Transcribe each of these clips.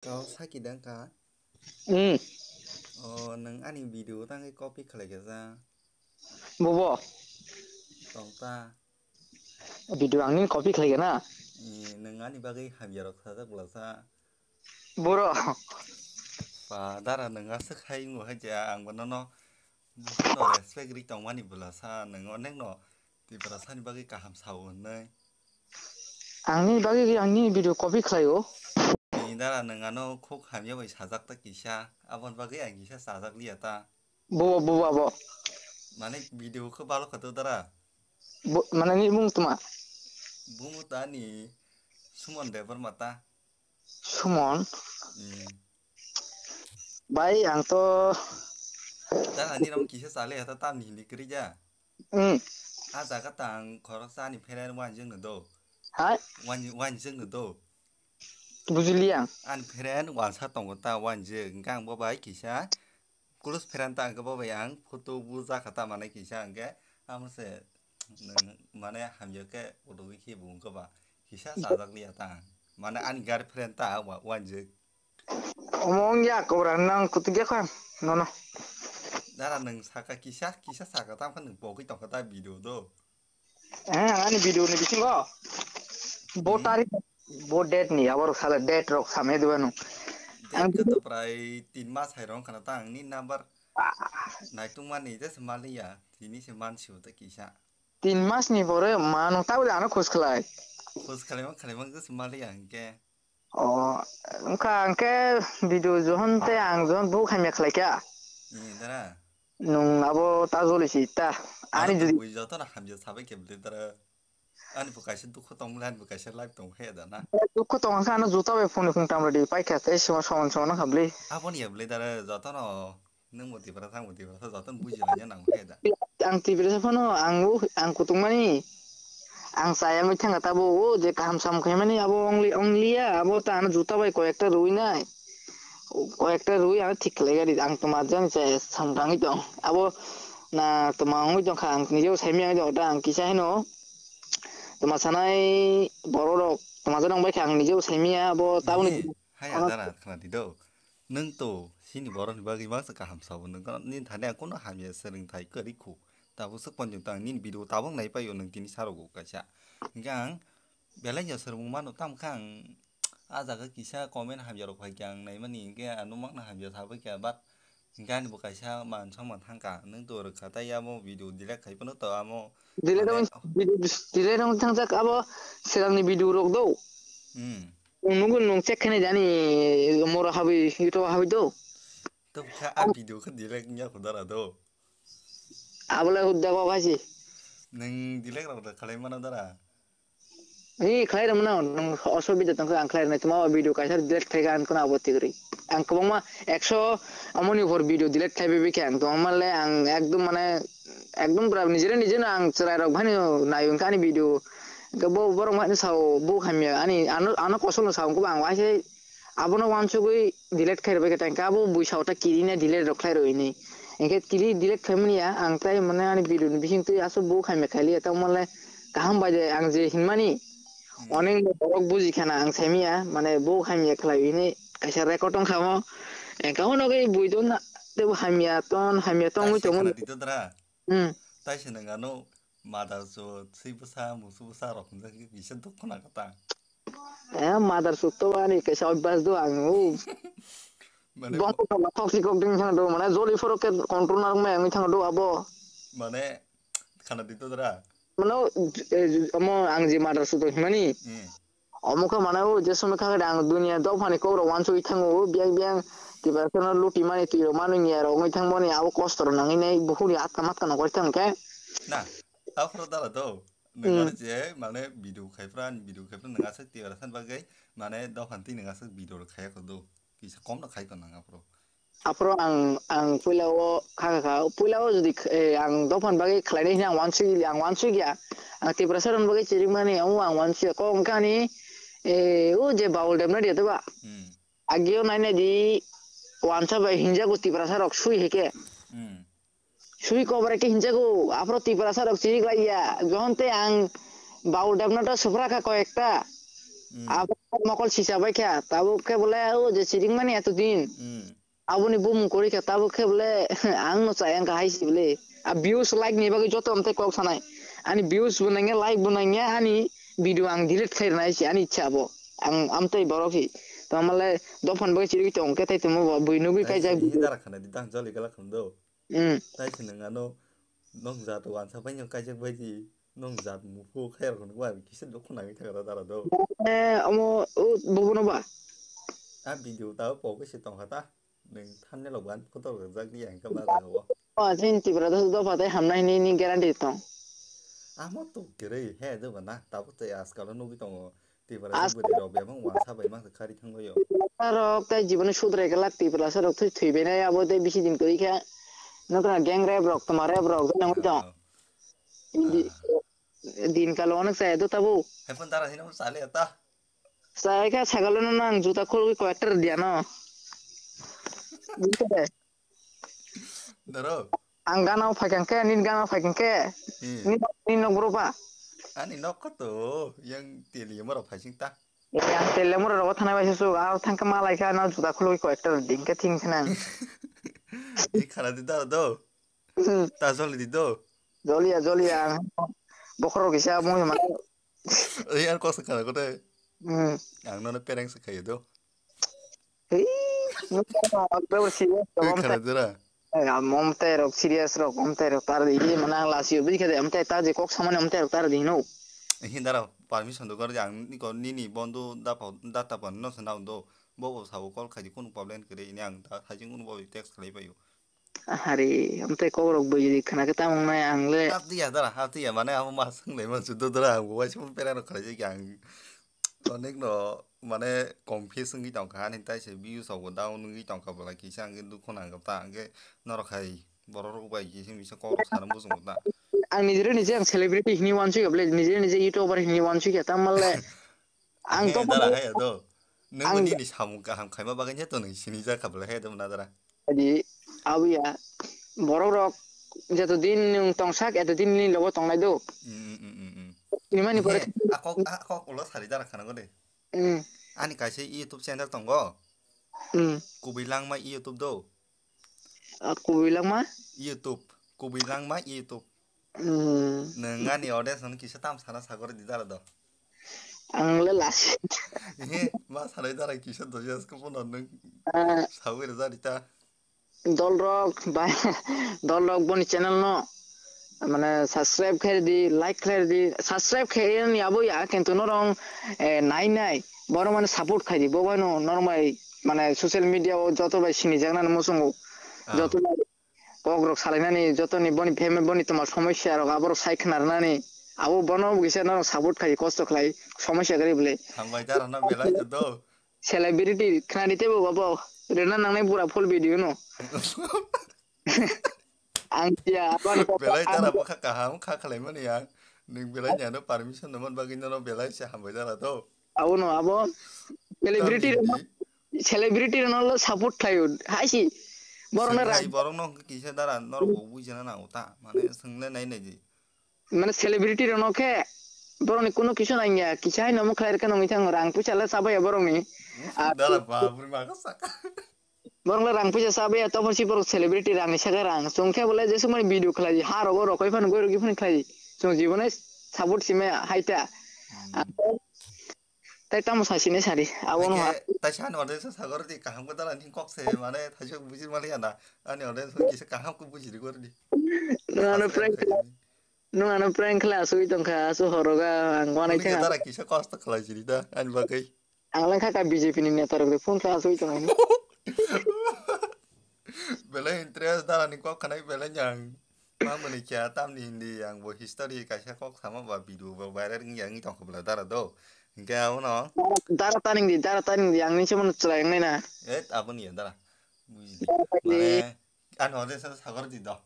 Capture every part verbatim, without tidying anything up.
Kau saki dang ka? Hmm. O, nang ani video tangwi copy khlai kha ja. Bobo. Tong ta. Video ang nini copy khlai kha na? Eh, nang ani bagwi hamya rok sajak bwlasa. Boro. Pa dara nang aswk hai wngo hai ja ang bono no Buphano respect ri tongmani bwlasa, nwng onekno Tiprasani bagwi kaham sao hwnwi. Angni bagwi, angni video copy khlaio. Ni dara nwng ano khuk hamya bai sajak ta kisa, aboni bagwi ang kisa sajak liya ta. Bo, bo, bo, bo. Mane video khe balo khato dara. Bo, mane ni mung tma? Bumu ta ni Sumon Debbarma ta. Sumon. Hmm. Bai, ang to. Dara ni ram kisa chale hata tam ni hindi kri ja. Hmm. A jaga tang khorok sa ni pheren wan jeng no do. Hai? Wan, wan jeng no do. Bujili ang. An pheren wan sa tongo ta wan jeng gang bo bai kisa. Kulus pheren ta ang bo bai ang photo bu ja kha ta mane kisa ang ke. Amo se nwng mane hamya ke udo ke bu ko ba. Kisa sajak liya ta ang. Mane ani girlfriend ta wa-, wanjik. Omo wngya kobra nang kutuk ya khan. Nono. Dara nwng saka kisa, kisa saka tam khan nwng pogwi tongkha ta video do. Eh, ani video ni bisingo. Bo Hmm. Tarik, bo date ni, abor sala date rok samya diba nung. Date Ang ko to prai tin mas hai rong khana ta ang ni number Ah. Naitung mani je se maliya, tini se mansi uta kisa. Tin mas ni pore mano ta bole ano khos khlai. Khos khlai mang khlai mang je se maliya hingke. O, wngkha hingke video johon te ang johon bo khamya khlai kha. Ni dara. Nung abo ta joli si ta. Ani Ano jodi bui joto na hamya sabai ke bele dara. Ani bo kaisa dukhu tong bole, ani bo kaisa life tong he da na. Dukhu tong kha ano juta bai phone phone tam rodi pai kha te sima somon somon kha bele. Aboni ya bele dara joto no. Nwng bo Tiprasa, ang bo Tiprasa, jotono buji laina nango khe da. Ang Tiprasa phano, ang o, ang kutung mani, ang chaya wngwi thangkha tabo, o je kaham sam khaimani, abo ongli-, ongliya, abo ta ano juta bai koyekta rwi nai, koyekta rwi ano thik khlai gari, ang toma jani chaya sam kangwi tong, abo na toma wngwi tongkha, ang nijebo saimya wngwi tongkha, ta ang kisa hino toma sanai borok rok toma jani wngbai kha, ang nijebo saimya, abo taboni Nini, haya dara khna di do. Nwng to sini borokni bagwi mangsa kaham sabo, nwng kono nini thani ang kono hamya swrwng thai kwrwi khu. Tabuk swk ponjong tang nini video tabuk nai paio nwng tini sarogo kaisa. Hingke ang belai no swrwngmung mano tamo khe ang ah jaga kisa comment hamya rok phai khe ang naimani hingke ano mangna hamya sabai khe but hingke ani bo kaisa man songman thangka nwng to rwkha tai amo video delete khai phano to amo Delete mane rong, video delete rong thangjak abo swrangni video rok do. Hmm. Nung nugul nung check khainai jani moro habwi, YouTube habwi do. Tobokhe a video khe delete wngya kho dara do. Abole hudda kok haisi. Nwng delete rok da khalai mano dara. Ni khlai rwmano, nwng osubida tongkha ang khlai rwnai tuma o video kaisa delete khlai kha ang kono abo tigri. Ang kwbangma ekso amoni upor video delete khlai bai kha ang tongma le ang ekdom mane ekdom pura nijere nijeno ang chwrai rok bhani nai wngkha ani video. Hwnkhe bo borok bhani sao bo hamya ani ano ano kosol no sao wngkha ang waise abono wansugwi delete khairokbai khe tangkhe abo bui sao ta kiri na delete rok khlairokni. Hinkhe kiri delete khaimani ya ang tai mane ani video ni bising twi aswk bo hamya khailiya tongma le kaham bai de ang je hinmani. Hmm. Onek borok buji khana ang saimanya, mane bo hamya khlai hini kaisa record tong khamo. Engka hwnwi bui ton tebo hamya ton, hamya tongwi Taisa tongo. Khana di to dra. Hmm. Taisa nang ano mother so swi bwsa, musu bwsa rok hwnjak kisa dukh khna kata. Eh, mother so to ani kaisa obhyas do ang o. Mane Bong ko ma thok si kok ding thang do, mane joli phoro ke control na rwngmai ang thang do abo. Mane khana di to dra. Mano, eh, omo ang je mother sudo himani. Hmm. Omo khe mane o je sono kha ang dunia dophani kok rok wansugwi thango, o biyang biyang Tiprasa no luti mani twi rok manu nya rok wngwi thang mani abo kosto rok nangwi nai bukhukni atka matka nokori thang khe. Na, aphuru dala do. Hmm. Nang je mane video khai phra, video khai phra nang aswk Tiprasa bagwi mane dophani twi nang aswk video rok khaya kho do. Kisa kom no khai ko nang aphuru. Aphuru ang, ang puila o kha, kha, kha, puila o jodi, eh, ang dophani bagwi khlainai hwnwi ang wansugya, ang wansugya. Ang Tiprasa rokni bagwi chirimani, amo ang wansugya. Kok wngkha ani, eh, o je Babul Debnath ya doba? Hmm. Agio nainai di wansa bai hinjago Tiprasa rok sui hai khe. Hmm. Sui kobra khe hinjago, aphuru Tiprasa rok chirik laiya. Johon tei ang Babul Debnath o sufra kha koyekta. Hmm. Aphuru mokol sisa bai kha, tabuk khe bole o je siring mani eto din. Hmm. Aboni bumung kwrwi kha, tabuk khe bole ang no chaya wngkha hai si bole. A views like ni bagwi joto amtwi kok sanai. Ani views bo nangya, like bo nangya, ani video ang delete khai rwnai si ani ichha bo. Ang amtwi borok hi. Tamo le dophani bagwi chirigwi tong khe tai tamo bo bui nugwi kaijak video. Dara khana di dang joli gala khum do. Hmm. Tai se nang ano nong jat wansa bai nang kaijak bai di. Nong jat muphuk khe rok nang bai kisa dukhu nangwi thang da dara do. Eh, omo o bobono ba? A video ta pogwi se tong kha ta. Nwng thumbnail o ban photo rwjak di ang khe ma jaga o. O, chini Tripura dopha tei hamnai hwnwi ni guarantee tong. Amo to kwrwi he doba na, tabuk tei ajkal o nugwi tongo Tripura As- bwrwi rok bebak wansa bai ma kari thanglaio. Rok tei jiboni sudrai glak Tripura sa rok thwi thwibainai abo tei bisi din kwrwi khe. Nokra gang rep rok, toma rep rok, nang tong. Ah. Di-, din kalo onek chaya do tabo. Hai phone dara hino chale ta. Chaya khe sagalo no nang juta khulwi koyekta rwdiya no. Doro. Ang gana o phaikang khe, nini gana o phaikang khe, hmm, nini, nini nok boro ba? Ani nok kho to, yang teli moro phaising ta. Yang teli moro rogo thanai bai su, aro thang khe malai khe, ano juta khulwi koyekta ding khe thing khe nang. Di khana di daro do. Hmm. Ta joli di do. Joliya, joliya, ang bokhorok kisa mui ma. Ei, ang kok sakha ko de. Hmm. Ang nono pereng sakha do. Hei, nokha, nokha, serious, tei khana dira. Eh, am, amtei rok serious rok, amtei rok tar di, ye, mana ang lasi, bini khe de, amtei ta je kok samani amtei rok tar di, no. Hin dara permission do gor, ang niko nini bondo da pa, da ta pa, no se na do. Bo bo sabo call khai di, kunu problem kre, ini ang da, hai jing kunu bo text khlai paio. Ahari, amtei kok rok bui di khana khe tamung nai ang le. Hap tiya dara, hap tiya, mane amo ma swng lai man su do dara, ang bo waisa pera rok khlai jai ang. Onek no mane confuse wngwi tongkha, ani tai se views rok bo down wngwi tongkha, bwlai kisa ang dukhu nang ta, ang khe norok hai borok rok bai kisa misa kok rok sana muchungo ta. Ang nijere nije ang celebrity hini wansui kha bwle, nijere nije YouTuber hini wansui kha, tamale ang to dara hai do. Nwng bo nini samung kaham khaima bagwi to nwng sini jak kha bwle hai do na dara. Adi, abuya, borok rok joto din nwng tongsak, eto din nini logo tongnai do. Mm, mm, mm, mm, mm. Tini mani pore. He, a kok, a kok ulo sari dara khana gode. Mm. Ani kaisa YouTube channel tongo. Mm. Kubui Langma YouTube do. A, Kubui Langma? YouTube. Kubui Langma YouTube. Hmm. Nwng ani audience no kisa tam sana sagor di dara do. Ang le lasi. He, ma sanai dara kisa do jas ko pono nwng. Ah. Sawi rwjak di ta. Dol rok bai, dol rok boni channel no mane subscribe khe di, like khe di, subscribe khe ni abo ya, kintu norong, eh, nai nai, borok mane support khai di, bo bai no norok bai mane social media o joto bai sini jak nani muchungo, ah, joto bai kok rok salainani, jotoni boni family, boni toma somosya rok aborok sai khna rwnani, abo bono bo kisa norok support khai, kosto khlai, somosya kwrwi bwle. Hambai dara no belai do. Celebrity khna di tebo babo, rwna nangnai pura full video no. Ang ya, aban ko belai dara bwkha kaham kha khlai mani ya. Nwng belai ya no permission no man bagwi no belai se hambai dara do. Abo no, abo celebrity rok no, celebrity rok no lo support khlaio. Hai si, borok no rai, borok no kisa dara norok bo bujana na uta. Mane swngle nai nai di. Mane celebrity rok no khe borok ni kunu kisu nangya. Kisa hai no mukhlai rwkhe nongwi thango, rang puisa le chabaiya borok ni. Dara ba buri ma ka saka. Borok le rang puisa chabaiya, topor si borok celebrity rang ni saka rang. Chwng khe bole jesuk mani video khlai di, ha rogo rokoi phano goi rokoi phano khlai di. Chwng jibone support sime hai ta. Hmm. Tei tamo sasine sari, abo no ha. Taisa ani audience sagor di kaham ko dala ni kok se mane thaisok bujir mali ana. Ani audience kisa kaham ko bujiri gor di. Nwng ano prank, nwng ano prank khlai asugwi tongkha, asu horoga ang wanai thang. Dara kisa kosto khlai jiri da ani bagwi. Ang lang kha ka B J P ni neta rok phone khlai asugwi tong ani. Belai interest dara ni kok khanai belai nyang. Ma mani kya tamni hindi ang bo history kaisa kok sama ba video ba viral wngya wngwi tongkha bla dara do. Hinkhe abono. Dara taning di, dara taning di, ang ni se mano chwrai wngnai na. Et aboni ya dara. Buji di. Dara taning di. Mane, ano de sa sagor di do.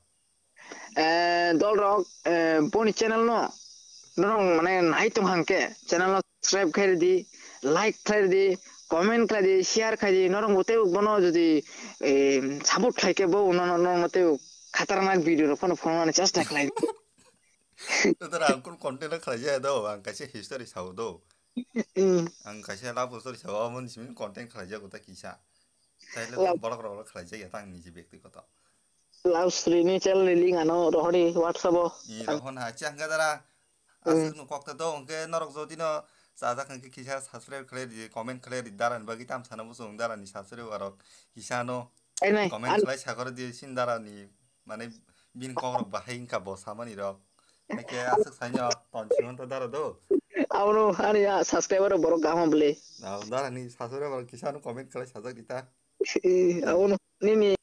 Eh, dol rok, eh, boni channel no. Norok mane nai tong hangke channel no subscribe khai di, like khai di, comment khai di, share khai di, norok bo tei bono jodi, eh, support khai ke bo no, no, no, no, tei khatarnak video rok phano phunuknani chesta khlai. Totara ang kun content khlai jaya do, ang kaisa history sao do. Hmm. Ang kaisa love story sa, omo ni simi content khlai jago ta kisa. Taile Love- borok rok khlai jaya ta ang niji bekti koto. Love story ni channel ni link ano rohori WhatsApp o. Ni rohon ha chang ga dara. Asuk no kokta do hwnkhe norok jodi no chajak hwnkhe kisa subscribe khlai di, comment khlai di, dara ni bagwi tam sana bo chwng dara ni subscribe warok kisa no Ai nai, comment an- khlai sakor di sin dara ni mane bin kok rok bahai wngkha bo samani rok. Hake asuk saino ton si honta dara do. Abono ani ya subscriber rok borok kaham bwle. Na dara ni subscribe warok kisa no comment khlai sajak di ta. Eh, abono nini